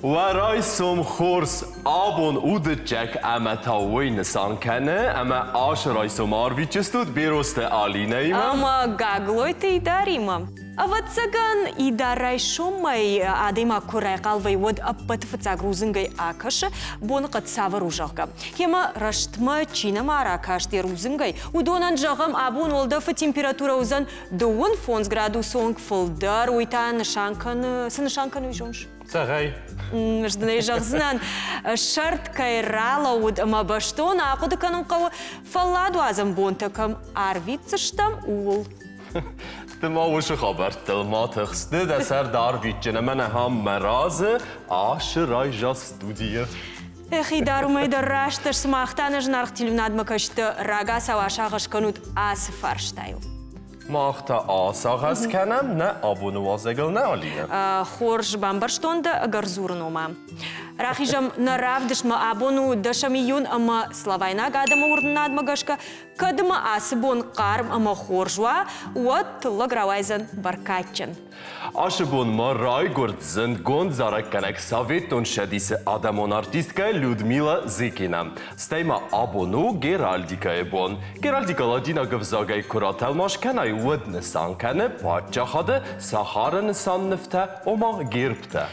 Уӕ райсом хорз абон у дыккаг ӕмӕ та уый нысан кӕны, ӕмӕ ацы райсом арвитджыстут Берозты Алинӕимӕ. Ӕмӕ Гаглойты Идаримӕ. Ӕвӕццӕгӕн, Идар райсомӕй адӕймаг куы райхъал вӕййы, уӕд ӕппӕты фыццаг рудзынгӕй акӕсы, боныхъӕд цавӕр у, зӕгъгӕ. Гъемӕ рӕстмӕ чи нӕма ракаст йӕ рудзынгӕй, уыдонӕн зӕгъӕм, абон уӕлдӕфы температурӕ уыдзӕн 25 градусы онг фылдӕр, уый та нысан кӕны, цы нысан кӕны, уый зоныс? Зӕгъай. Ӕз дын ӕй зӕгъдзынӕн, сӕрд кӕй ралӕууыд ӕмӕ бӕстон ахъуыды кӕнын хъӕуы, фӕлладуадзӕн бонтӕ кӕм арвитдзыстӕм, ууыл. Ды ма уыцы хабӕрттыл ма тыхс, ды дӕ сӕрд арвитджын ӕмӕ нӕ ам мӕ разы ашы райза студийы. Ӕхи дӕр уымӕй дӕр растдӕр сымах та нӕ зынаргъ телеуынадмӕ кӕсты рагацау асагъӕс кӕнут ацы фарстайыл. Мах та асагъӕс кӕнӕм нӕ абоны уазӕгыл нӕ, Алинӕ? Хорз бамбӕрстон дӕ ӕгӕр дзурын ома. Рахизӕм нӕ равдыстмӕ абон у дӕсӕм июнь ӕмӕ славайнаг адӕмы уырнынадмӕ гӕсгӕ кӕд ӕмӕ ацы бон хъарм ӕмӕ хорз уа, уӕд тыллӕг рауайдзӕн бӕркадджын. Ацы бон ма райгуырд зындгонд зарӕггӕнӕг Советон Цӕдисы адӕмон артисткӕ Людмила Зыкина. Стӕй ма абон у Геральдикӕйы бон. Геральдикӕ ладинаг ӕвзагӕй куы ратӕлмац кӕнай, уӕд нысан кӕны паддзахады сахары нысан нывтӕ, ома гербтӕ.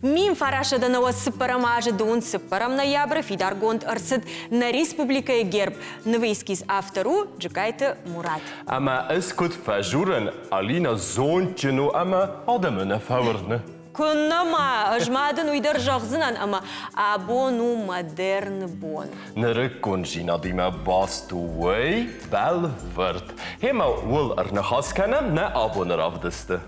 1994 азы дыууын цыппӕрӕм ноябры фидаргонд ӕрцыд нӕ республикӕйы герб. Нывы эскиз автор у Джыккайты Мурат. Ӕмӕ ӕз куыд фӕзурын, Алинӕ зондджын у ӕмӕ адӕмы нӕ фӕуырны. Куыннӕ ма, ӕз ма дын уый дӕр зӕгъдзынӕн, ӕмӕ абон у модерны бон. Нырыккон зинадимӕ баст у уый бӕлвырд. Гъемӕ уыл ӕрныхас кӕнӕм нӕ абоны равдысты.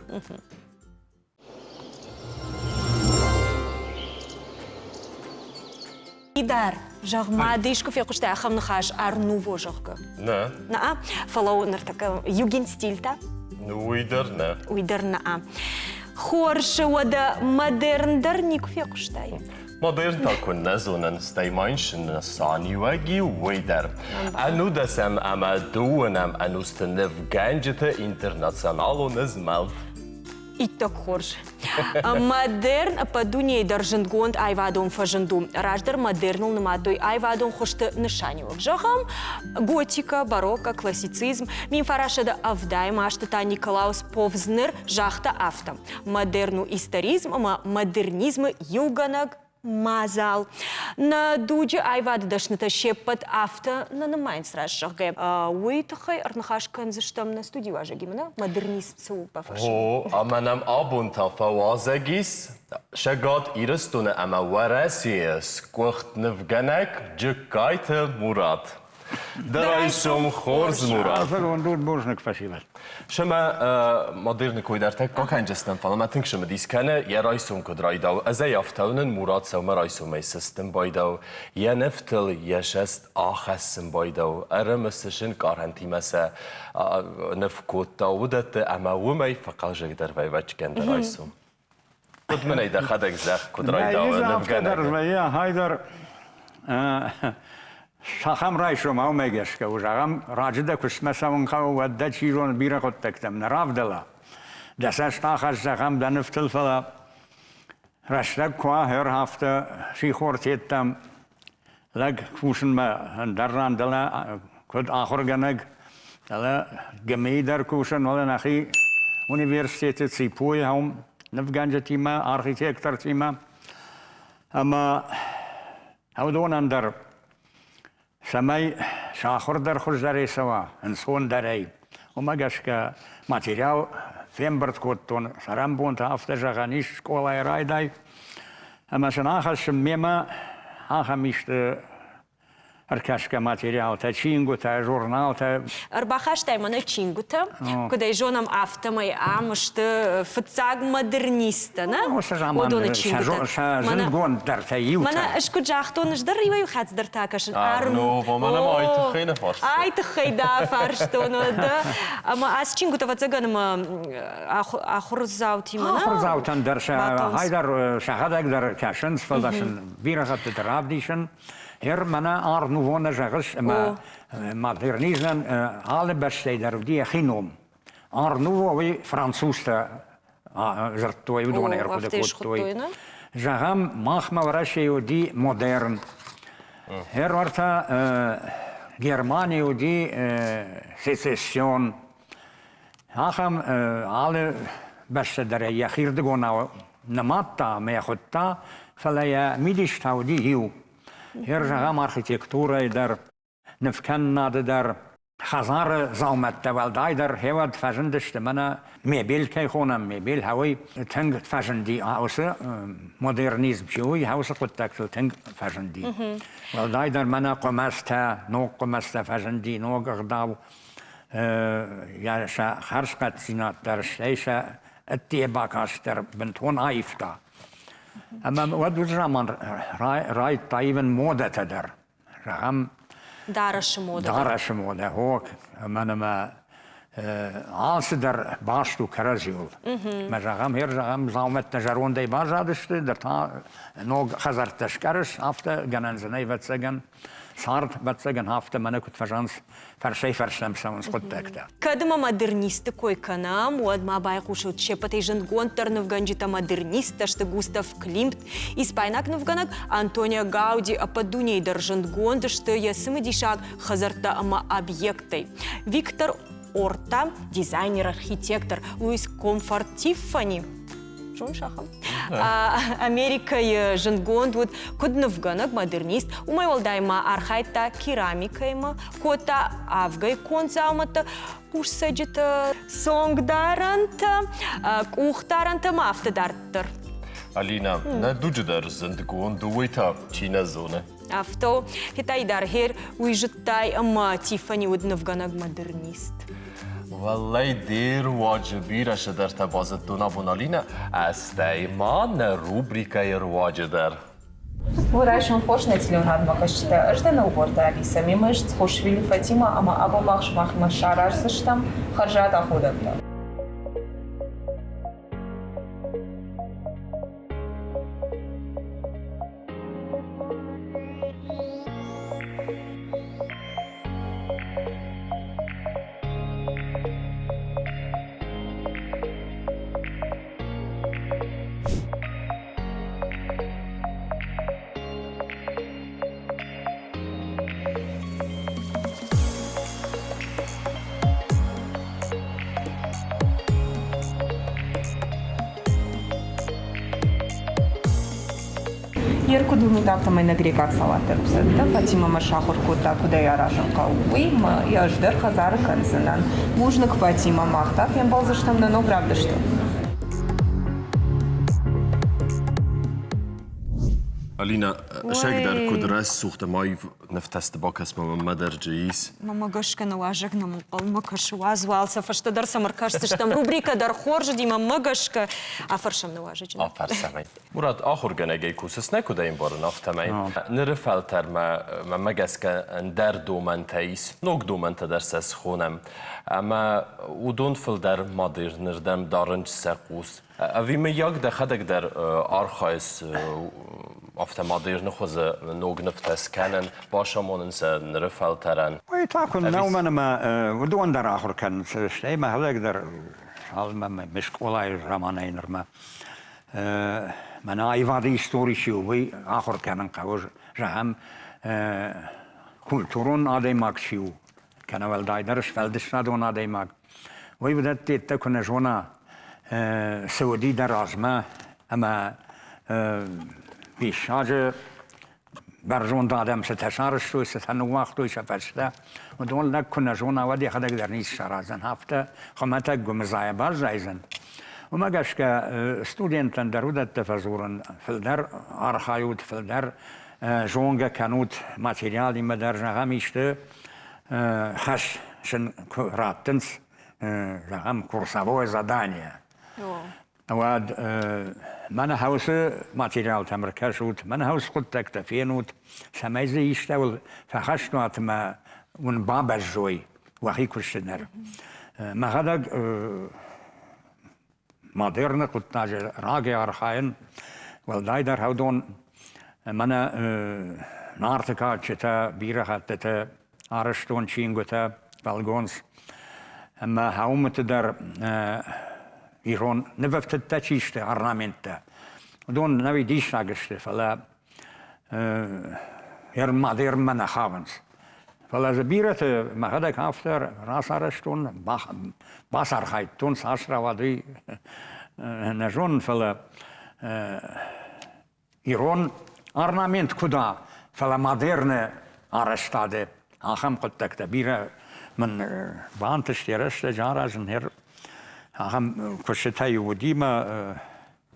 Идар, зӕгъ ма, ды искуы фехъуыстай ахӕм ныхас Арнуво, зӕгъгӕ? Нӕ. Нӕ, фӕлӕ ныртӕккӕ югенстиль та? Уый дӕр нӕ. Уый дӕр нӕ. Хорз, уӕдӕ модерн дӕр никуы фехъуыстай? Модерн та куы нӕ зонын, стӕй ма йын нысаниуӕг и уый дӕр. Ӕнудӕсӕм ӕмӕ дыууынӕм ӕнусты нывгӕнджыты интернационалон змӕлд. Иттӕг хорз. Модерн ӕппӕт дунейы дӕр зындгонд аивадон фӕзынд у. Раздӕр модерныл нымадтой аивадон хуызты нысаниуӕг. Зӕгъӕм, готикӕ, барокко, классицизм. 1970 азты та Николаус Повзнер загъта афтӕ: модерн у историзм ӕмӕ модернизмы иугӕнӕг мадзал. Нӕ дуджы аивады дӕснытӕ се ппӕт афтӕ нӕ нымайынц раст зӕгъгӕ. Уый тыххӕй ӕрныхас кӕндзыстӕм нӕ студийы уазӕгимӕ, нӕ модернизм цы у бафӕрсын. О, ӕмӕ нӕм абон та фӕуазӕг ис Цӕгат Ирыстоны ӕмӕ Уӕрӕсейы сгуыхт нывгӕнӕг Джыккайты Мурат. Дӕ райсом хорз, Мурат. Зӕронд уд бузныг фӕсивӕд. Сымӕ модерны кой дӕр тӕккӕ кӕнджыстӕм, фӕлӕ мӕ тынг цымыдис кӕны, йӕ райсом куыд райдау. Ӕз ӕй афтӕ уынын, Мурат сӕумӕ райсомӕй сыстын байдау, йӕ нывтыл йӕ сӕст ахӕссын байдау, ӕрымысысын къарӕнтимӕ сӕ ныв кодта уыдӕтты ӕмӕ уымӕй фӕхъӕлзӕгдӕр вӕйвӕчгӕн дӕ райсом. Куыд мын ӕй дӕхӕдӕг зӕгъ, куыд райдауы нывгӕнӕг? Вӕййы ахайдӕр сахам райсом аумӕ гӕсгӕ у, зӕгъӕм, раджы дӕ куыстмӕ цӕуын хъӕуы, уӕд дӕ чи зоны бирӕ хъуыддӕгтӕм нӕ равдӕла. Дӕ цӕст ахӕсс, зӕгъӕм, дӕ нывтыл, фӕлӕ рӕстӕг куы уа, ӕрхафтӕ сихор федтам, лӕг кусынмӕ ӕндӕр ран дӕлӕ куыд ахуыргӕнӕг, дӕлӕ ГМИ дӕр кусын, уӕлӕ нӕхи университеты ЦИПУ-йы уым нывгӕнджытимӕ, архитектортимӕ. Ӕмӕ уыдонӕн дӕр, цӕмӕй сӕ ахуыр дӕр хуыздӕрӕй цӕуа, ӕнцондӕрӕй, уымӕ гӕсгӕ материал фембырд кодтон, цӕрӕнбонты афтӕ зӕгъӕн ис, скъолайы райдай, ӕмӕ сын ахӕссын мемӕ ахӕм исты. Ӕркӕсгӕ материалтӕ, чингуытӕ, журналтӕ. Ӕрбахастай мӕнӕ чингуытӕ. Куыд ӕй зонӕм, афтӕмӕй ам сты фыццаг модернисттӕ, нӕ? Уыцы заманы Уыдоны чингуытӕ. сӕ зындгонддӕртӕй иутӕ. Мӕнӕ ӕз куыд загътон, ӕз дӕр иуӕй хӕцдӕртӕ кӕсын. Ну, мӕнӕ ма ай тыххӕй нӕ фарстон. Ай тыххӕй дӕ фарстон, да. Ӕмӕ ацы чингуытӕ, ӕвӕццӕгӕн, ӕмӕ ахуырдзаутимӕ Ахуырдзаутӕн дӕр сӕ хайдӕр сӕхӕдӕг дӕр кӕсынц, фӕлӕ сын бирӕ хӕттыты равдисын. Гъер мӕнӕ Арнувонӕ зӕгъыс, ӕмӕ модернизмӕн алы бӕстӕй дӕр уыди йӕхи ном. Арнуво уый французтӕ дзырдтой, уыдон ӕрхъуыды кодтой. Зӕгъӕм, махмӕ Уӕрӕсейы уыди модерн. Гъер уӕртӕ Германийы уыди сецессион. Ахӕм алы бӕстӕ дӕр йӕхирдыгонау нымадта ӕмӕ йӕ хуыдта, фӕлӕ йӕ мидис та уыди иу. Йе зӕгъӕм архитектурӕйы дӕр, нывкӕнынады дӕр, хӕдзары дзаумӕттӕ уӕлдайдӕр хеуӕд фӕзындысты мӕнӕ мебель кӕй хонӕм, мебель хауй тынг фӕзынди уыцы модернизм чи у, уыцы хъуыддӕгтыл тынг фӕзынди. Уӕлдайдӕр мӕнӕ хъуымӕцтӕ, ног хъуымӕцтӕ фӕзынди, ног ӕгъдау, йӕ сӕ хӕрзхъӕддзинад дӕр, стӕй сӕ ӕдде бакаст дӕр бынтон аивта. Ӕмӕ уӕд уыцы заман райдта ивын модӕтӕ дӕр. Зӕгъӕм, дарӕсы модӕ. Дарӕсы модӕ, хо, мӕнӕ мӕ алцыдӕр баст у кӕрӕдзиуыл. Мӕ зӕгъӕм, хер зӕгъӕм, дзаумӕттӕ зӕрондӕй баззадысты, дӕр та ног хӕдзӕрттӕ скъӕрыс, афтӕ гӕнӕн дзы нӕй, ӕвӕццӕгӕн. Цард, ӕвӕццӕгӕн, афтӕ мӕнӕ куыд фӕзӕгъынц, фӕрсӕй-фӕрстӕм цӕуынц хъуыддӕгтӕ. Кӕд ӕмӕ модернистты кой кӕнӕм, уӕд ма байхъусут се ппӕтӕй зындгонддӕр нывгӕнджытӕ модернисттӕ сты Густав Климт, испайнаг нывгӕнӕг Антонио Гауди ӕппӕт дунейы дӕр зындгонд сты йӕ цымыдисаг хӕдзӕрттӕ ӕмӕ объекттӕй. Виктор Орта, дизайнер-архитектор Луис Комфорт Тиффани, зоныс ахӕм? Америкӕйы зындгонд уыд куыд нывгӕнӕг, модернист, уымӕй уӕлдай ма архайдта керамикӕимӕ, кодта авгӕй конд дзаумӕттӕ, хъусцӕджытӕ, цонгдарӕнтӕ, къухдарӕнтӕ ма афтӕ дарддӕр. Алина, нӕ дуджы дӕр зындгонд у, уый та чи нӕ зоны. Афтӕ у. Хетай Даргер уый зыдтай ӕмӕ Тиффани уыд нывгӕнӕг-модернист. Уӕллӕй де руаджы бирӕ цыдӕртӕ базыдтон абон, Алинӕ, стӕй ма нӕ рубрикӕйы руаджы дӕр. Райсом хорз нӕ телеуынадмӕ кӕсджытӕ, ӕз дӕн Ӕлборты Алисӕ, мемӕ ис Цхошвили Фатимӕ ӕмӕ абон мах сымахимӕ сараздзыстӕм хӕрзад аходӕнтӕ. Йе ркуыд уымӕй афтӕмӕй нӕ грекъаг салат дӕр у цӕттӕ. Фатимӕ мӕ сахуыр кодта, куыд ӕй аразын хъӕуы, уый мӕ йӕ ӕз дӕр хӕдзары кӕндзынӕн. Бузныг, Фатимӕ, мах та фембӕлдзыстӕм нӕ ног равдысты. Алина, сӕгдӕр куыд рӕсугъд ӕмӕ аив нывтӕсты бакӕс-ма мӕнмӕ дӕр ис. Мӕнмӕ гӕсгӕ нӕ уазӕг нӕм ӕнхъӕлмӕ кӕсы. Уадз уал сӕ фӕстӕдӕр сӕм ӕркӕсдзыстӕм. Рубрикӕ дӕр хорз уыди, мӕнмӕ гӕсгӕ. Афӕрсӕм нӕ уазӕджы. Афӕрсӕм ӕй. Мурат, ахуыргӕнӕгӕй кусыс нӕ куыд ӕмбарын, афтӕмӕй. Ныры фӕлтӕрмӕ мӕнмӕ гӕсгӕ ӕндӕр домӕнтӕ ис, ног домӕнтӕ дӕр сӕ схонӕм. Ӕмӕ уыдон фылдӕр модернырдӕм дарынц сӕ хъус. Ӕви мыййаг дӕхӕдӕг дӕр архайыс афтӕ модерны хуызы ног нывтӕ скӕнын, бацамонын сӕ ныры фӕлтӕрӕн? Уый та куыннӕ, уымӕн ӕмӕ уыдон дӕр ахуыр кӕнынц, стӕй мӕхӕдӕг дӕр цалынмӕ ме скъолайы заманӕй нырмӕ мӕнӕ аивады истори чи у, уый ахуыр кӕнын хъӕуы, зӕгъӕм, культурон адӕймаг чи у, кӕнӕ уӕлдайдӕр сфӕлдыстадон адӕймаг. Уый уыдӕттӕ куы нӕ зона, цы уыди дӕ размӕ ӕмӕ диссаджы бӕрзонд адӕм цытӕ сарӕзтой, цытӕ ныууагътой сӕ фӕстӕ, уыдон лӕг куы нӕ зона, уӕд йӕхӕдӕг дӕр ницы сараздзӕн, афтӕ хуымӕтӕг гуымыдзайӕ баззайдзӕн. Уымӕ гӕсгӕ студенттӕн дӕр уыдӕттӕ фӕдзурын, фылдӕр архайут, фылдӕр. зонгӕ кӕнут материалимӕ дӕр, зӕгъӕм, исты хӕс сын куы раттынц, зӕгъӕм, курсовое задание. Уӕд мӕнӕ хаусы материалтӕм ӕркӕсут, мӕнӕ хаусы хъуыддӕгтӕ фенут, цӕмӕй дзы истӕуыл фӕхӕст уат ӕмӕ уын бабӕззой уӕхи куысты дӕр. Мӕхӕдӕг модерны хъуыддаджы рагӕй архайын, уӕлдайдӕр уыдон мӕнӕ Нарты кадджытӕ бирӕ хӕттыты арӕзтон чингуытӕ, фӕлгонц. Ӕмӕ хӕумыты дӕр ирон нывӕфтыдтӕ чи сты, орнаменттӕ, уыдон нӕуи диссаг сты, фӕлӕ модернмӕ нӕ хауынц. Фӕлӕ дзы бирӕты мӕхӕдӕг афтӕ рацарӕзтон, бацархайдтон, цас рауад, уый нӕ зонын, фӕлӕ ирон орнамент куыд уа, фӕлӕ модерны арӕзтады ахӕм хъуыддӕгтӕ бирӕ мын бантыст йӕ рӕстӕджы аразын. Ахӕм куыстытӕ-иу уыди мӕ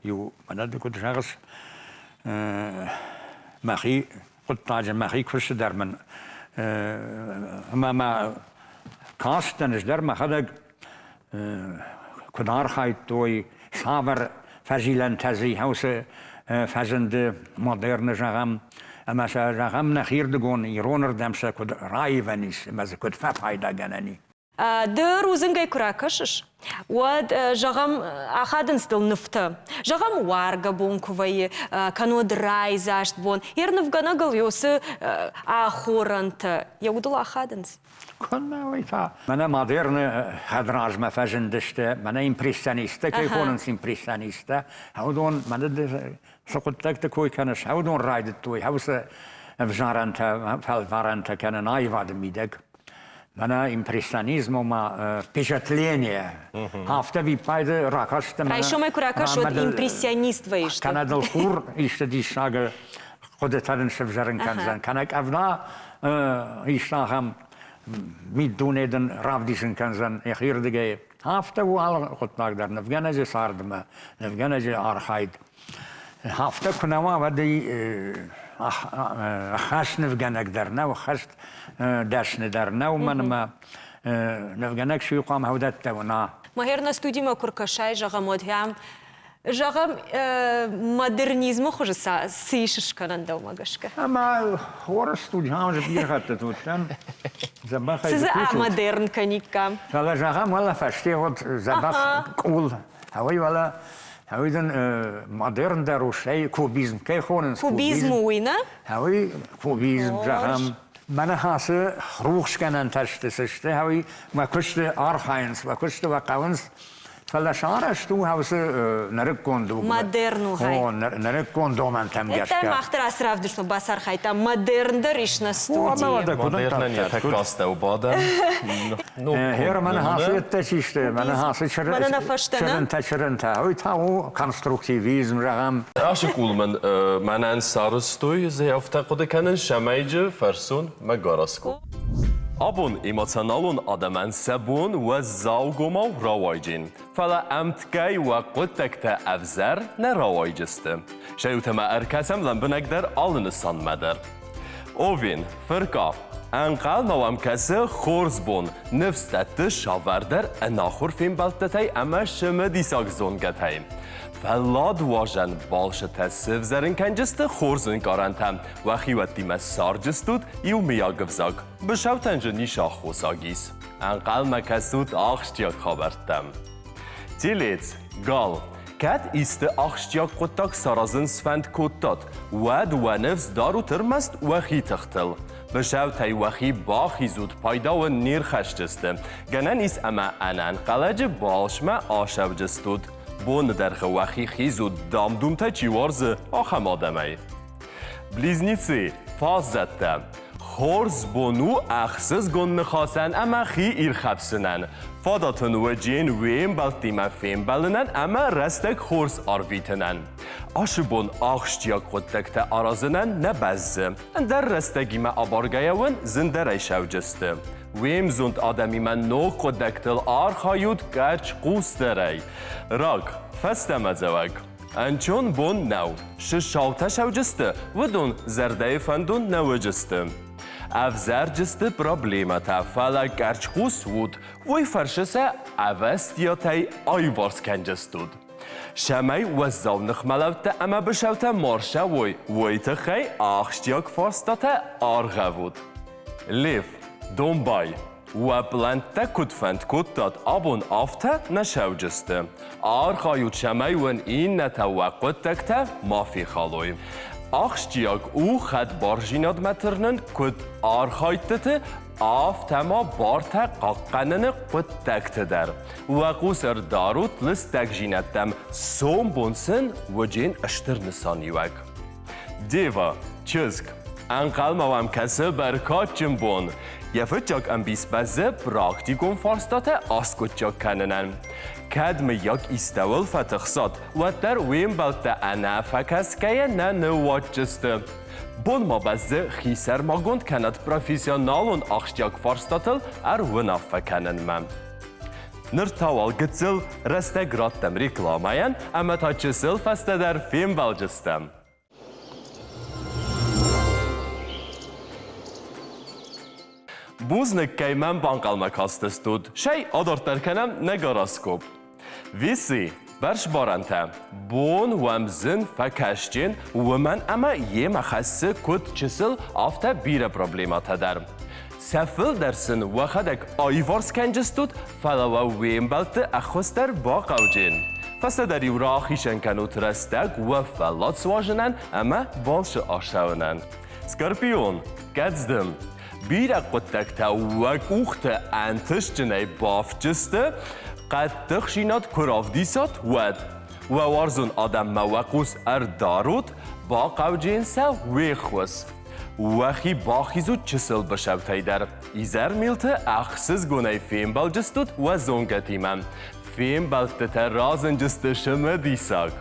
иу мӕнӕ ды куыд зӕгъыс, мӕхи хъуыддаджы, мӕхи куысты дӕр мын ӕмӕ мӕ кастӕн ӕз дӕр мӕхӕдӕг куыд архайдтой, цавӕр фӕзилӕнтӕ дзы уыцы фӕзынды модерны, зӕгъӕм, ӕмӕ сӕ, зӕгъӕм, нӕхирдыгон иронырдӕм сӕ куыд раивӕн ис ӕмӕ дзы куыд фӕпайдагӕнӕн и. Ды рудзынгӕй куы ракӕсыс, уӕд, зӕгъӕм, ахадынц дыл нывтӕ. Зӕгъӕм, уаргӕ бон куы вӕййы, кӕннод райдзаст бон. Йе рнывгӕнӕгыл уыцы ахорӕнтӕ йӕ удыл ахадынц. Куыннӕ уый та. Мӕнӕ модерны хӕдразмӕ фӕзындысты, мӕнӕ импрессионисттӕ кӕй хонынц импрессионисттӕ, уыдон мӕнӕ цы хъуыддӕгты кой кӕныс, уыдон райдыдтой уыцы ӕвзарӕнтӕ, фӕлварӕнтӕ кӕнын аивады мидӕг. Мӕнӕ импрессионизм, ома впечатление. Афтӕ виппайды ракастӕн. Райсомӕй куы ракӕс, уӕд импрессионист вӕййыс. Кӕнӕ дыл хур исты диссагы хъуыдытӕ дын сывзӕрын кӕндзӕн, кӕнӕ къӕвда исты ахӕм миддуне дын равдисын кӕндзӕн йӕхирдыгӕй. Афтӕ у алы хъуыддаг дӕр нывгӕнӕджы цардмӕ, нывгӕнӕджы архайд. Афтӕ куы нӕ уа, уӕд ӕххӕст нывгӕнӕг дӕр нӕу, ӕххӕст дӕсны дӕр нӕу мӕнмӕ. Нывгӕнӕг суи хъуамӕ уыдӕттӕ уына. Махер нӕ студимӕ куы ркӕсай, зӕгъӕм, уӕд ӕм зӕгъӕм, модернизмы хуызы цы ис скӕнӕн дӕумӕ гӕсгӕ? Ӕмӕ хорз студи ам бирӕ хӕттыты уыдтӕн. Дзӕбӕхӕй Цы дзы амодерн кӕниккам? Фӕлӕ зӕгъӕм, уӕлӕ фӕсте вот дзӕбӕх къул. Ауый уӕлӕ ауый дын модерн дӕр у, стӕй кубизм кӕй хонынц. Кубизм у уый, нӕ? Ауый кубизм, зӕгъӕм. Мӕнӕ ацы рухсгӕнӕнтӕ сты, цы сты, ауый мӕ куысты архайынц, мӕ куысты фӕхъӕуынц. Фӕлӕ сарӕзт у уыцы нырыккон дугмӕ. Модерн у хай. О, нырыккон домӕнтӕм гӕсгӕ. Это мах дӕр ацы равдыстмӕ бацархайдтам. Модерн дӕр ис нӕ студийы. Модернӕн йӕ тӕккӕ астӕу бадӕм. Гъер мӕнӕ ацы ӕддӕ систы, мӕнӕ ацы чырынтӕ, чырынтӕ. Уый та у конструктивизм, зӕгъӕм. Ацы къул мын мӕнӕн сарӕзтой, афтӕ хъуыды кӕнын, сӕмӕйджы фӕрсон мӕ гороскоп. Абон эмоционалон адӕмӕн сӕ бон уӕззаугомау рауайджын, фӕлӕ ӕмткӕй уӕ хъуыддӕгтӕ ӕвзӕр нӕ рауайджысты. Сӕ иутӕмӕ ӕркӕсӕм лӕмбынӕгдӕр алы нысанмӕ дӕр. Овен, фырка, ӕнхъӕлмӕ уӕм кӕсы хорз бон, ныфс дӕтты савӕрдӕр ӕнахуыр фембӕлдтытӕй ӕмӕ цымыдисаг зонгӕтӕй. Фӕллад уазӕн балсытӕ сывзӕрын кӕнджысты хорз ӕнкъарӕнтӕ, Уӕхиуӕттимӕ царджыстут иумиаг ӕвзаг. Бысӕутӕн же ницы аххосаг ис. Ӕнхъӕлмӕ кӕсут ахсджиаг хабӕрттӕм. Телец, гал. Кӕд исты ахсджиаг хъуыддаг саразын сфӕнд кодтат, уӕд уӕ ныфс дарут ӕрмӕст уӕхи тыхтыл. Бысӕутӕй уӕхи бахизут, пайда уын не рхӕсдзысты. Гӕнӕн ис ӕмӕ ӕнӕнхъӕлӕджы балцмӕ ацӕуджыстут. Боны дӕргъы уӕхи хизут, дам-думтӕ чи уарзы, ахӕм адӕмӕй. Близнецы, фаззӕттӕ. Хорз бон у ӕхсызгон ныхасӕн ӕмӕ хи ирхӕфсынӕн. Фадат ын уыджен уе мбӕлттимӕ фембӕлынӕн ӕмӕ рӕстӕг хорз арвитынӕн. Ацы бон ахсджиаг хъуыддӕгтӕ аразынӕн нӕ бӕззы. Ӕндӕр рӕстӕгимӕ абаргӕйӕ уын зындӕрӕй сӕвджысты. Уе мзонд адӕмимӕ ног хъуыддӕгтыл архайут къӕрцхъусдӕрӕй. Рак, фӕстӕмӕдзӕуӕг. Ӕнцон бон нӕу. Цы саутӕ сӕуджысты, уыдон зӕрдӕйы фӕндон нӕ уыджысты. Ӕвзӕрджысты проблемӕтӕ, фӕлӕ къӕрцхъус ут, уый фӕрсы сӕ ӕвӕстиатӕй аиуварс кӕнджыстут. Цӕмӕй уӕззау ныхмӕлӕудтӕ ӕмӕ бысӕутӕ ма рцӕуой, уый тыххӕй ахсджиаг фарстатӕ аргъӕвут. Лев, домбай, уӕ пълӕнттӕ куыд фӕнд кодтат, абон афтӕ нӕ сӕуджысты. Архайут, цӕмӕй уын иннӕтӕ уӕ хъуыддӕгтӕ ма фехалой. Ахсджиаг у хӕдбардзинадмӕ тырнын куыд архайдтыты, афтӕ ма бартӕ хъахъхъӕныны хъуыддӕгты дӕр. Уӕ хъус ӕрдарут лыстӕгдзинӕдтӕм, сомбон сын уыджен стыр нысаниуӕг. Дева, чызг, ӕнхъӕлмӕ уӕм кӕсы бӕркадджын бон. Йӕ фыццаг ӕмбис бӕззы практикон фарстатӕ аскъуыддзаг кӕнынӕн. Кӕд мыййаг истӕуыл фӕтыхсат, уӕддӕр уе мбӕлттӕ ӕнӕ фӕкӕсгӕйӕ нӕ ныууадздзысты. Бон ма бӕззы хисӕрмагонд кӕнӕд профессионалон ахсджиаг фарстатыл ӕруынаффӕ кӕнынмӕ. Ныр та уал гыццыл рӕстӕг раттӕм рекламӕйӕн ӕмӕ та чысыл фӕстӕдӕр фембӕлдзыстӕм. Бузныг, кӕй мӕм банхъӕлмӕ кастыстут. Сӕй адарддӕр кӕнӕм нӕ гороскоп. Весы, бӕрзбарӕнтӕ. Бон уӕм зын фӕкӕсджын, уымӕн ӕмӕ йемӕ хӕссы куыд чысыл, афтӕ бирӕ проблемӕтӕ дӕр. Сӕ фылдӕр сын уӕхӕдӕг аиварс кӕнджыстут, фӕлӕ уӕ уе мбӕлтты ӕххуыс дӕр бахъӕуджын. Фӕстӕдӕр-иу рахицӕн кӕнут рӕстӕг уӕ фӕллад суазынӕн ӕмӕ балцы ацӕуынӕн. Скорпион, кӕдздым. Бирӕ хъуыддӕгтӕ уӕ къухты ӕнтыстджынӕй бафтджысты, хъӕддыхдзинад куы равдисат, уӕд. Уӕ уарзон адӕммӕ уӕ хъус ӕрдарут, бахъӕуджын сӕ уе ххуыс. Уӕхи бахизут чысыл бысӕутӕй дӕр. Изӕрмилты ӕхсызгонӕй фембӕлдыстут уӕ зонгӕтимӕ. Фембӕлдтытӕ разынджысты цымыдисаг.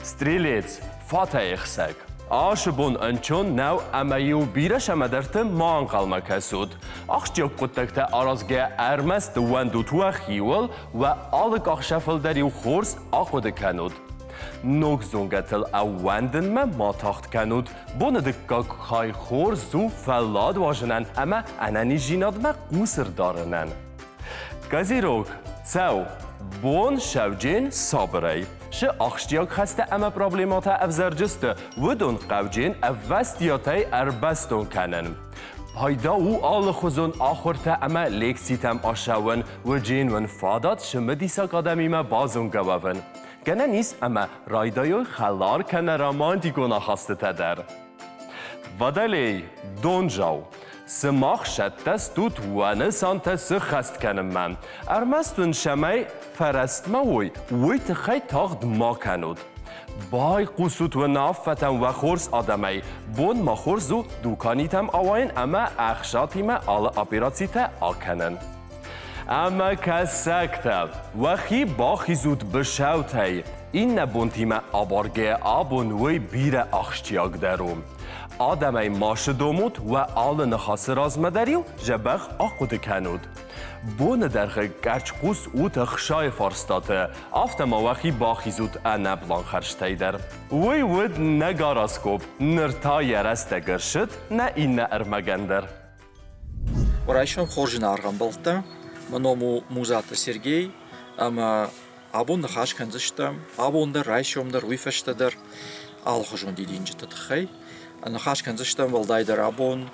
Стрелец, фатӕйхсӕг. Ашы бон ӕнцон нӕу ӕмӕ-иу бирӕ сӕмӕдӕрты ма ӕнхъӕлмӕ кӕсут. Ахсджиаг хъуыддӕгтӕ аразгӕ ӕрмӕст уӕндут уӕхиуыл, уӕ алы къахсӕфыл дӕр-иу хорз ахъуыды кӕнут. Ног зонгӕтыл ӕууӕндынмӕ ма тагъд кӕнут. Боны дыккаг хай хорз у фӕллад уазынӕн ӕмӕ ӕнӕниздзинадмӕ хъус ӕрдарынӕн. Козерог, цӕу, бон сӕвджен сабырӕй. Шы ахсджиаг хӕстӕ ӕмӕ проблемӕтӕ ӕвзӕрджысты, уыдон хъӕвджен ӕввӕстиатӕй ӕрбӕстон кӕнын. Пайда у алыхуызон ахуыртӕ ӕмӕ лекцитӕм ацӕуын, уыджен уын фадат цымыдисаг адӕмимӕ базонгӕ уӕвын. Гӕнӕн ис ӕмӕ райдайой хӕлар кӕнӕ романтикон ахастытӕ дӕр. Водолей, донжау. Сымах сӕттӕ стут уӕ нысантӕ сыххӕст кӕнынмӕ. Ӕрмӕст уын цӕмӕй фӕрӕстмӕ уой, уый тыххӕй тагъд ма кӕнут. Байхъусут уынаффӕтӕм уӕ хорз адӕмӕй. Бон ма хорз у дуканитӕм ауайын ӕмӕ ӕхсатимӕ алы операцитӕ акӕнын. Ӕмӕ кӕсӕгтӕ, уӕхи бахизут бысӕутӕй. Иннӕ бонтимӕ абаргӕйӕ абон уый бирӕ ахсджиагдӕр у. Адӕмӕй ма сдомут, уӕ алы ныхасы размӕ дӕр-иу дзӕбӕх ахъуыды кӕнут. Боны дӕргъы къӕрцхъус ут ӕхсайы фарстаты, афтӕ ма уӕхи бахизут ӕнӕплан хӕрзтӕй дӕр. Уый уыд нӕ гороскоп, ныр та йӕ рӕстӕг ӕрцыд нӕ иннӕ ӕрмӕгӕн дӕр. Райсом хорз зынаргъ ӕмбӕлттӕ. Мӕ ном у Музаты Сергей ӕмӕ абон ныхас кӕндзыстӕм абон дӕр, райсом дӕр, уый фӕстӕ дӕр алыхуызон дидинджыты тыххӕй. Ныхас кӕндзыстӕм уӕлдайдӕр абон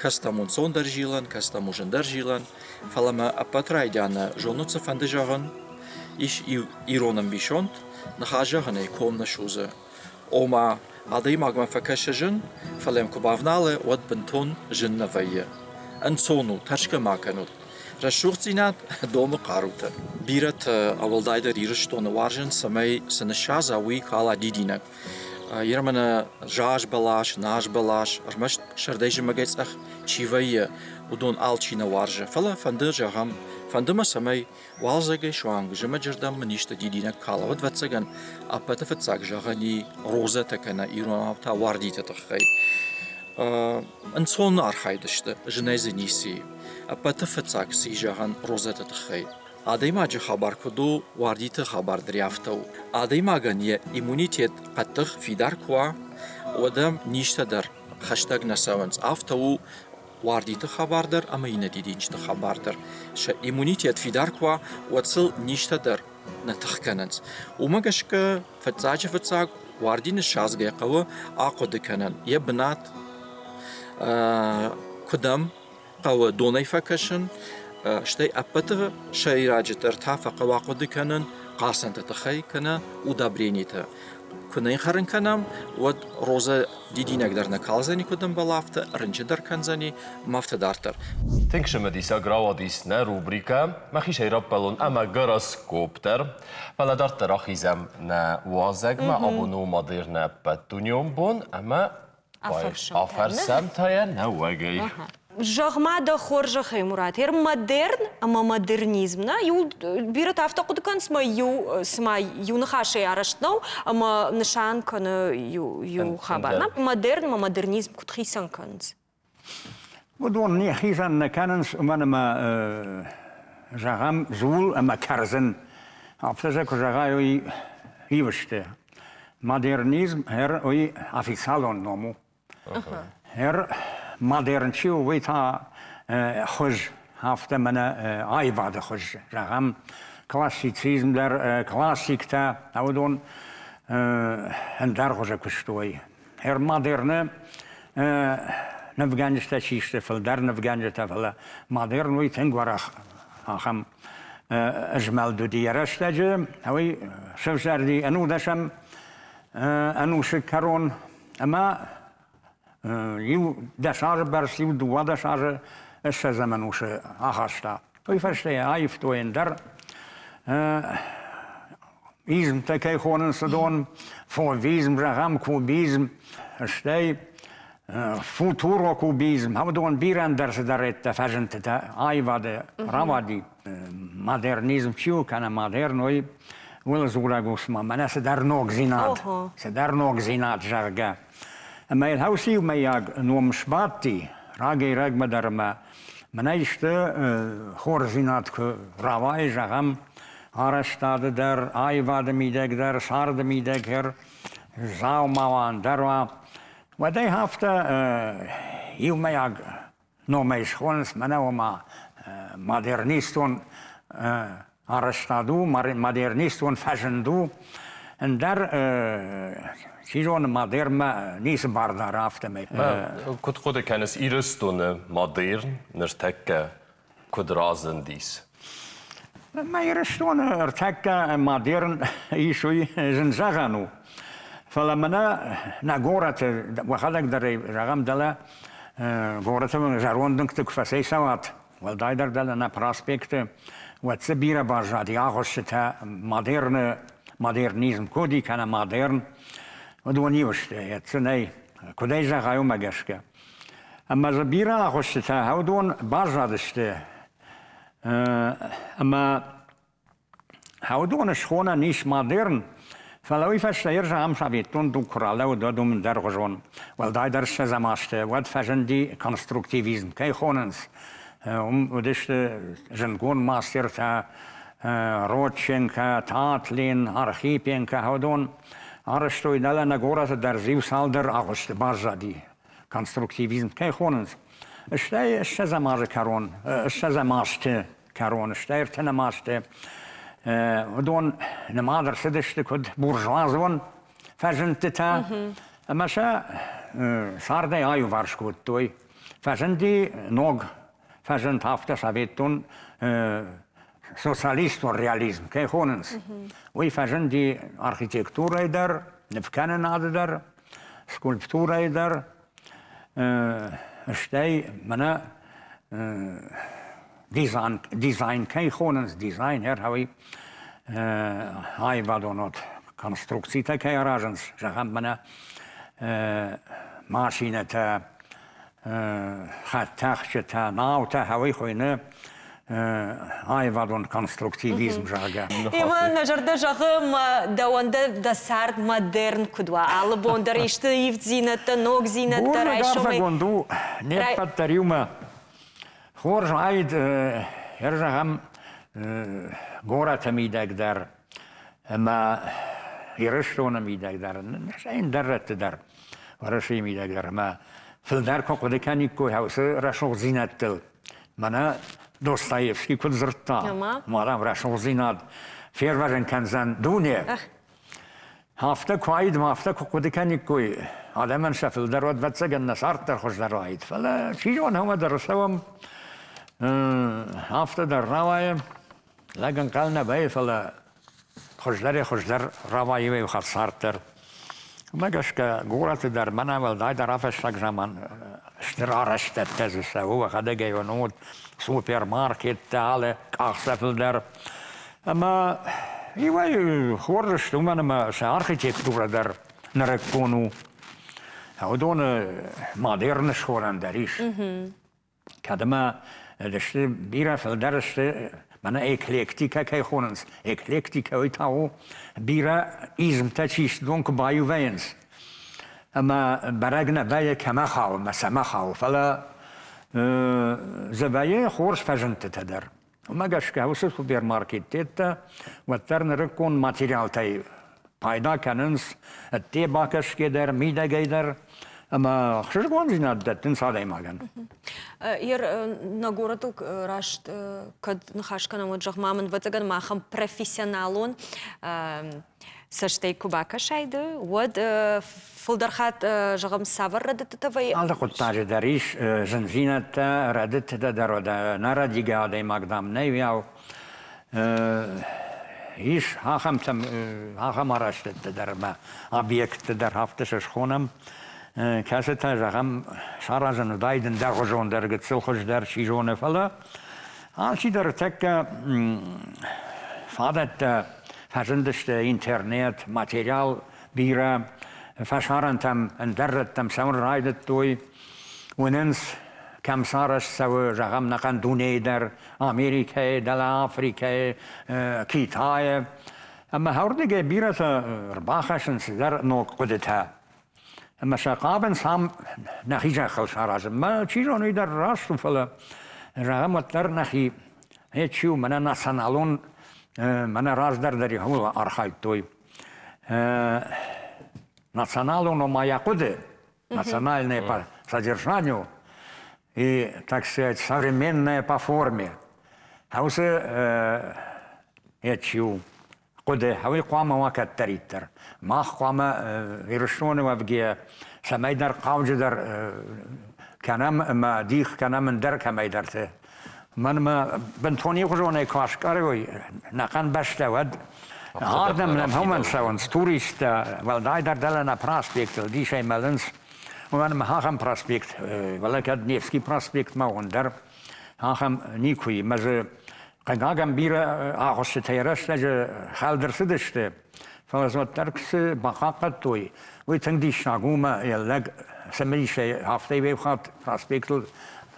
кӕцытӕм ӕнцондӕр зилӕн, кӕцытӕм у зындӕр зилӕн. Фӕлӕ мӕ ӕппӕт райдианы зонут цы фӕнды зӕгъын. Ис иу ирон ӕмбисонд, ныхас зӕгъынӕй ком нӕ судзы. Ома, адӕймагмӕ фӕкӕсы зын, фӕлӕ йӕм куы бавналы, уӕд бынтон зын нӕ вӕййы. Ӕнцон у, тӕрсгӕ ма кӕнут. Рӕсугъддзинад домы хъарутӕ. Бирӕтӕ, уӕлдайдӕр Ирыстоны уарзынц, цӕмӕй цы ныссадза, уый кала дидинӕг. Ермӕнӕ заз бӕлас, наз бӕлас, ӕрмӕст сӕрдӕй-зымӕгӕй цъӕх чи вӕййы, уыдон алчи нӕ уарзы. Фӕлӕ фӕнды, зӕгъӕм, фӕнды мӕ, цӕмӕй Уалдзӕгӕй суанг зымӕджырдӕм мын исты дидинӕг кала, уӕд, ӕвӕццӕгӕн, ӕппӕты фыццаг зӕгъӕн и розӕтӕ кӕнӕ иронау та уардиты тыххӕй. Ӕнцон архайд сты, зынӕй дзы ницы и. Ӕппӕты фыццаг цы и зӕгъӕн розӕты тыххӕй. Адӕймаджы хабар куыд у, уардиты хабар дӕр афтӕ у. Адӕймагӕн йӕ иммунитет хъӕддых фидар куы уа, уӕд ӕм низтӕ дӕр хӕстӕг нӕ цӕуынц. Афтӕ у уардиты хабар дӕр ӕмӕ иннӕ дидинджыты хабар дӕр. Сӕ иммунитет фидар куы уа, уӕд сыл низтӕ дӕр нӕ тых кӕнынц. Уымӕ гӕсгӕ фыццаджы-фыццаг уарди ныссадзгӕ хъӕуы ахъуыды кӕнын йӕ бынат, куыд ӕм хъӕуы донӕй фӕкӕсын, стӕй ӕппӕты сӕйраджыдӕр та фӕхъӕуы ахъуыды кӕнын хъацӕнты тыххӕй кӕнӕ удобрениты. Куы нӕ хӕрын кӕнӕм, уӕд розӕ дидинӕг дӕр нӕ калдзӕни, куыд ӕмбӕлы, афтӕ рынчын дӕр кӕндзӕни ӕмӕ афтӕ дарддӕр. Тынг цымыдисаг рауадис нӕ рубрикӕ «Мӕхицӕй раппӕлон ӕмӕ гороскоп» дӕр. Фӕлӕ дарддӕр ахизӕм нӕ уазӕгмӕ. Абон у модерны ӕппӕтдунеон бон ӕмӕ Афӕрсӕм та йӕ нӕуӕгӕй. Зӕгъ-ма дӕ хорзӕхӕй, Мурат, ер модерн ӕмӕ модернизм, нӕ? Иу бирӕтӕ афтӕ хъуыды кӕнынц, ӕмӕ иу цыма иу ныхасӕй арӕзт нӕу ӕмӕ нысан кӕны иу хабар. Нӕ? Модерн ӕмӕ модернизм куыд хицӕн кӕнынц? Уыдон не хицӕн нӕ кӕнынц, уымӕн ӕмӕ зӕгъӕм, дзул ӕмӕ кӕрдзын. Афтӕ сӕ куы зӕгъай, уый ив сты. Модернизм уый официалон ном у. Модерн чи у, уый та хуыз, афтӕ мӕнӕ аивады хуыз, зӕгъӕм, классицизм дӕр, классиктӕ, уыдон ӕндӕр хуызы куыстой. Модерны нывгӕнджытӕ чи сты, фылдӕр нывгӕнджытӕ, фӕлӕ модерн уый тынг уӕрӕх ахӕм змӕлд уыди йӕ рӕстӕджы. Уый сӕвзӕрди ӕнудӕсӕм ӕнусы кӕрон ӕмӕ иу дӕс азы бӕрц, иу 12 азы ссӕдзӕм ӕнусы ахаста. Уый фӕстӕ йӕ аивтой ӕндӕр измтӕ кӕй хонынц, уыдон, фовизм, зӕгъӕм, кубизм, стӕй футурокубизм, уыдон бирӕ ӕндӕр цыдӕридтӕ фӕзындтытӕ аивады рауади. Модернизм чи у, кӕнӕ модерн, уый уыл дзурӕг у, цыма мӕнӕ цыдӕр ногдзинад, цыдӕр ногдзинад, зӕгъгӕ. Ӕмӕ йыл хӕусы иумӕйаг ном сбадти рагӕй-рӕгмӕ дӕр ӕмӕ мӕнӕ исты хорздзинад куы рауайы, зӕгъӕм, арӕзтады дӕр, аивады мидӕг дӕр, царды мидӕг дӕр, дзаумауӕн дӕр уа, уӕдӕй афтӕ иумӕйаг номӕй схонынц мӕнӕ ома модернистон арӕзтад у, модернистон фӕзынд у, ӕндӕр чи зоны модернмӕ ницы бар дары афтӕмӕй. Куыд хъуыды кӕныс Ирыстоны модерн ныртӕккӕ куыд разындис? Мӕ Ирыстоны ӕртӕккӕ модерн ис, уый зын зӕгъӕн у. Фӕлӕ мӕнӕ нӕ горӕты, уӕхӕдӕг дӕр ӕй зӕгъӕм, дӕлӕ горӕты зӕронд уынгты куы фӕцӕйцӕуат, уӕлдайдӕр дӕлӕ нӕ проспекты, уӕд дзы бирӕ баззади агъуыстытӕ, модерны, модернизм куыд и, кӕнӕ модерн, уыдон иу сты, йӕ дзы нӕй, куыд ӕй зӕгъай, уымӕ гӕсгӕ. Ӕмӕ дзы бирӕ агъуыстытӕ уыдон баззадысты ӕмӕ уыдоны схонӕн ис модерн, фӕлӕ уый фӕстӕ ир зӕгъӕм советон дуг куы ралӕууыд, уӕд уым ӕндӕргъуызон, уӕлдайдӕр ссӕдзӕм азты, уӕд фӕзынди конструктивизм, кӕй хонынц, уым уыдысты зындгонд мастертӕ Родченко, Татлин, Архипенко, уыдон арӕзтой дӕлӕ нӕ горӕты дӕр иу цалдӕр агъуысты баззади конструктивизм кӕй хонынц. Стӕй ссӕдзӕм азы кӕрон, ссӕдзӕм азты кӕрон, стӕй ӕртынӕм азты уыдон нымад ӕрцыдысты куыд буржуазон фӕзындтытӕ ӕмӕ сӕ цардӕй аиуварс кодтой. Фӕзынди ног фӕзынд афтӕ советон социалистон реализм кӕй хонынц, уый фӕзынди архитектурӕйы дӕр, нывкӕнынады дӕр, скульптурӕйы дӕр, стӕй мӕнӕ дизайн, дизайн кӕй хонынц, дизайнер, уый аивадон вот конструкцитӕ кӕй аразынц, зӕгъӕм, мӕнӕ машинӕтӕ, хӕдтӕхджытӕ, наутӕ, уый хуыйны аивадон конструктивизм, зӕгъгӕ. Ӕмӕ нӕ зӕрдӕ зӕгъы, мӕ дӕуӕн дӕ дӕ цард модерн куыд уа, алы бон дӕр исты ивддзинӕдтӕ, ногдзинӕдтӕ райсомӕй. Арфӕгонд у не ппӕт дӕр иумӕ. Хорз уаид, ӕрзӕгъӕм, Горӕты мидӕг дӕр ӕмӕ Ирыстоны мидӕг дӕр, ӕндӕр рӕтты дӕр, Уӕрӕсейы мидӕг дӕр ӕмӕ фылдӕр куы хъуыды кӕниккой уыцы рӕсугъддзинӕдтыл. Мӕнӕ Достоевский куыд дзырдта, мадам рӕсугъддзинад фервӕзын кӕндзӕн дуне. Афтӕ куы уаид ӕмӕ афтӕ куы хъуыды кӕниккой, адӕмӕн сӕ фылдӕр уӕд, ӕвӕццӕгӕн, нӕ цард дӕр хуыздӕр уаид. Фӕлӕ, чи зоны, уымӕ дӕр ӕрцӕуӕм, афтӕ дӕр рауайы. Лӕг ӕнхъӕл нӕ вӕййы, фӕлӕ хуыздӕрӕй-хуыздӕр рауайы иу хатт цард дӕр. Уымӕ гӕсгӕ горӕты дӕр мӕнӕ уӕлдайдӕр афӕстаг заман стыр арӕзтӕдтӕ дзы цӕуы, уӕхӕдӕг ӕй уынут, супермаркеттӕ, алы къахдзӕфыл дӕр. Ӕмӕ иуӕй хорз сты, уымӕн ӕмӕ сӕ архитектурӕ дӕр нырыккон у. Уыдоны модерн схонӕн дӕр ис. Кӕд ӕмӕ сты бирӕ фылдӕр сты, мӕнӕ эклектикӕ кӕй хонынц, эклектикӕ уый та у бирӕ измтӕ чи сты, уыдон куы баиу вӕййынц. Ӕмӕ бӕрӕг нӕ вӕййы, кӕмӕ хауы ӕмӕ цӕмӕ хауы, фӕлӕ дзы вӕййы хорз фӕзындтытӕ дӕр. Уымӕ гӕсгӕ уыцы супермаркеттӕ уӕддӕр нырыккон материалтӕй пайда кӕнынц ӕдде бакӕсгӕ дӕр, мидӕгӕй дӕр ӕмӕ ӕхсызгондзинад дӕттынц адӕймагӕн. Ер нӕ горӕтыл раст кӕд ныхас кӕнӕм, уӕд зӕгъ ма мын, ӕвӕццӕгӕн махӕн профессионалон цӕстӕй куы бакӕсай ды, уӕд фылдӕр хатт, зӕгъӕм, цавӕр рӕдыдтытӕ вӕййы? Алы хъуыддаджы дӕр ис зындзинӕдтӕ, рӕдыдтытӕ дӕр уӕдӕ нӕрӕдигӕ адӕймаг, дам, нӕй уыйау. Ис ахӕмтӕм, ахӕм арӕзтӕдтӕ дӕр ӕмӕ объектты дӕр афтӕ сӕ схонӕм, кӕцытӕ, зӕгъӕм, саразын уыдаид ӕндӕргъуызондӕр, гыццыл хуыздӕр, чи зоны, фӕлӕ алчидӕр тӕккӕ фадӕттӕ фӕзындысты интернет, материал бирӕ, фӕсарӕнтӕм, ӕндӕр рӕттӕм цӕуын райдыдтой, уынынц, кӕм сарӕзт цӕуы, зӕгъӕм, нӕхъӕн дунейы дӕр, Америкӕйы, дӕлӕ Африкӕйы, Китайы. Ӕмӕ уырдыгӕй бирӕтӕ ӕрбахӕссынц цыдӕр ног хъуыдытӕ. Ӕмӕ сӕ хъавынц ам нӕхи зӕххыл саразынмӕ. Чи зоны, уый дӕр раст у, фӕлӕ зӕгъӕм, уӕддӕр нӕхи чи у, мӕнӕ националон, мӕнӕ раздӕр дӕр ууыл архайдтой. Националон, ома йӕ хъуыды, национальное по содержанию и, так сказать, современное по форме. А уыцы чи у, хъуыды, уый хъуамӕ уа кӕддӕриддӕр. Мах хъуамӕ Ирыстоны уӕвгӕйӕ цӕмӕйдӕр хъауджыдӕр кӕнӕм ӕмӕ дих кӕнӕм ӕндӕр кӕмӕйдӕрты. Мӕнмӕ бынтон иухуызонӕй куы аскъӕрой нӕхъӕн бӕстӕ, уӕд ардӕм нӕм уымӕн цӕуынц туристтӕ, уӕлдайдӕр дӕлӕ нӕ проспектыл дисӕй мӕлынц. Уымӕн ӕмӕ ахӕм проспект, фӕлӕ кӕд Невский проспектмӕ уон дӕр, ахӕм никуы и. Мӕ дзы Хъыгагӕн, бирӕ агъуыстытӕ йӕ рӕстӕджы хӕлд ӕрцыдысты, фӕлӕ дзы уӕддӕр цы бахъахъхъӕдтой, уый тынг диссаг у ӕмӕ йӕ лӕг цымыдисӕй афтӕ иу хатт проспектыл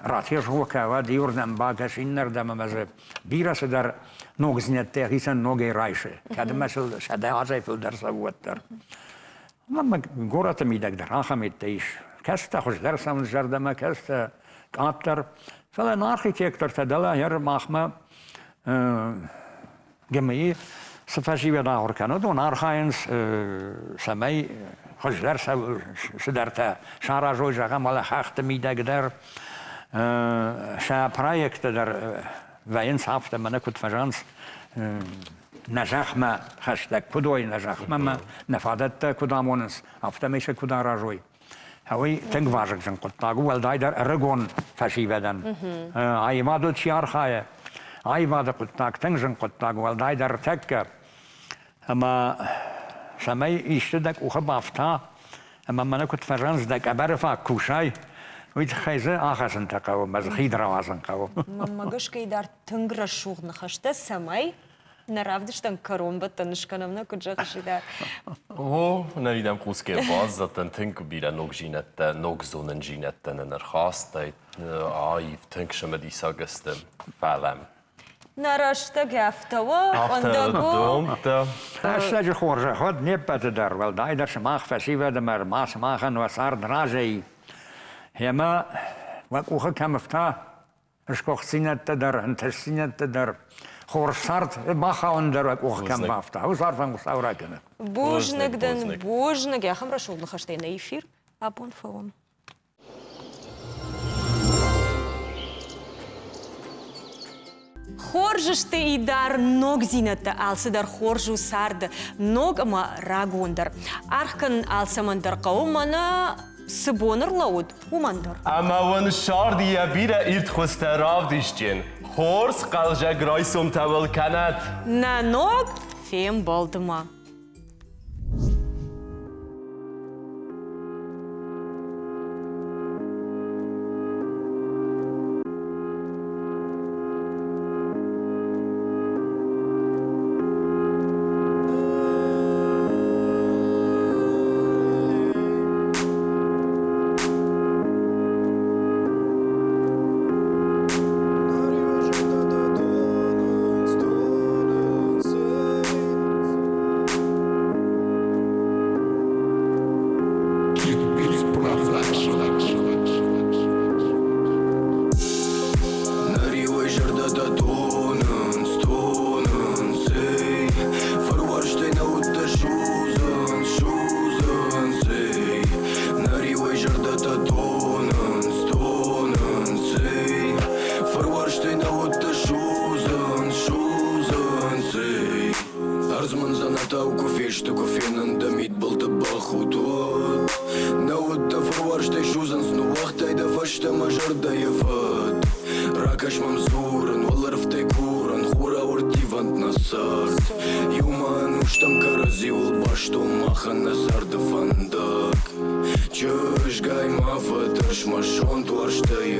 ратезгъо кӕуӕд иуырдӕм бакӕс, иннӕрдӕм ӕмӕ дзы бирӕ цыдӕр ногдзинӕдтӕ йӕхицӕн ногӕй райсы, кӕд ӕмӕ сыл 100 азӕй фылдӕр цӕуы, уӕддӕр. Ӕмӕ горӕты мидӕг дӕр ахӕм ӕддӕ ис. Кӕцытӕ хуыздӕр цӕуынц зӕрдӕмӕ, кӕцытӕ къаддӕр. Фӕлӕ нӕ архитектортӕ дӕлӕ махмӕ ГМИ цы фӕсивӕд ахуыр кӕны, уыдон архайынц, цӕмӕй хуыздӕр цыдӕртӕ саразой, зӕгъӕм, уӕлӕ хӕхты мидӕг дӕр, сӕ проекттӕ дӕр вӕййынц афтӕ, мӕнӕ куыд фӕзӕгъынц, нӕ зӕхмӕ хӕстӕг куыд уой, нӕ зӕхмӕ нӕ фадӕттӕ куыд амонынц, афтӕмӕй сӕ куыд аразой. Уый тынг вазыгджын хъуыддаг у, уӕлдайдӕр ӕрыгон фӕсивӕдӕн. Аивадыл чи архайы, аивады хъуыддаг тынг зын хъуыддаг, уӕлдайдӕр тӕккӕ. Ӕмӕ цӕмӕй исты дӕ къухы бафта, ӕмӕ мӕнӕ куыд фӕзӕгъынц, дӕ къӕбӕры фаг кусай, уый тыххӕй дзы ахӕцынтӕ хъӕуы, ӕмӕ дзы хид рауадзын хъӕуы. Мӕнмӕ гӕсгӕ дӕр тынг рӕсугъд ныхӕстӕ, цӕмӕй нӕ равдыстӕн кӕронбӕттӕн скӕнӕм, нӕ куыд зӕгъыс, Идар? О, ныридӕм хъусгӕ баззадтӕн тынг бирӕ ногдзинӕдтӕ, ног зонындзинӕдтӕ нын ӕрхастай, аив, тынг цымыдисаг сты, фӕлӕ Нӕ рӕстӕг афтӕ у, фӕндаг у. Рӕстӕджы хорзӕх уӕд не ппӕты дӕр, уӕлдайдӕр сымах фӕсивӕд ӕмӕ ма сымахӕн уӕ цард разӕй. Ӕмӕ уӕ къухы кӕм ӕфта, сгуыхтдзинӕдтӕ дӕр, ӕнтыстдзинӕдтӕ дӕр. Хорз цард бахауын дӕр къух кӕм бафта, уыцы арфӕн Хуыцау ракӕнӕд. Бузныг дын, бузныг. Ахӕм рӕсугъд ныхӕстӕй нӕ эфир абон фӕуӕм. Хорз сты Идар ногдзинӕдтӕ, алцыдӕр хорз у царды, ног ӕмӕ рагондӕр. Аргъ кӕнын алцӕмӕн дӕр хъӕуы, мӕнӕ цы бон ӕрлӕууыд, уымӕн дӕр. Ӕмӕ уын сӕрд йӕ бирӕ ирд хуызтӕ равдисджын. Хорз хъӕлзӕг райсомтӕ уыл кӕнӕт! Нӕ ног фембӕлдмӕ! Ӕрдз мын дзӕнӕтау куы фесты, куы фенын дӕ мидбылты бахудт, уӕд. Нӕ уыдтӕ фыруарзтӕй судзынц, ныууагътай дӕ фӕстӕ мӕ зӕрдӕйы фӕд. Ракӕс мӕм дзурын, уӕлӕрвтӕй курын, хурау ӕрттивӕнт нӕ цард. Иумӕ ӕнустӕм кӕрӕдзиуыл бӕстон махӕн нӕ царды фӕндаг. Чызгай ма фӕтӕрс мӕ сонт уарзтӕй.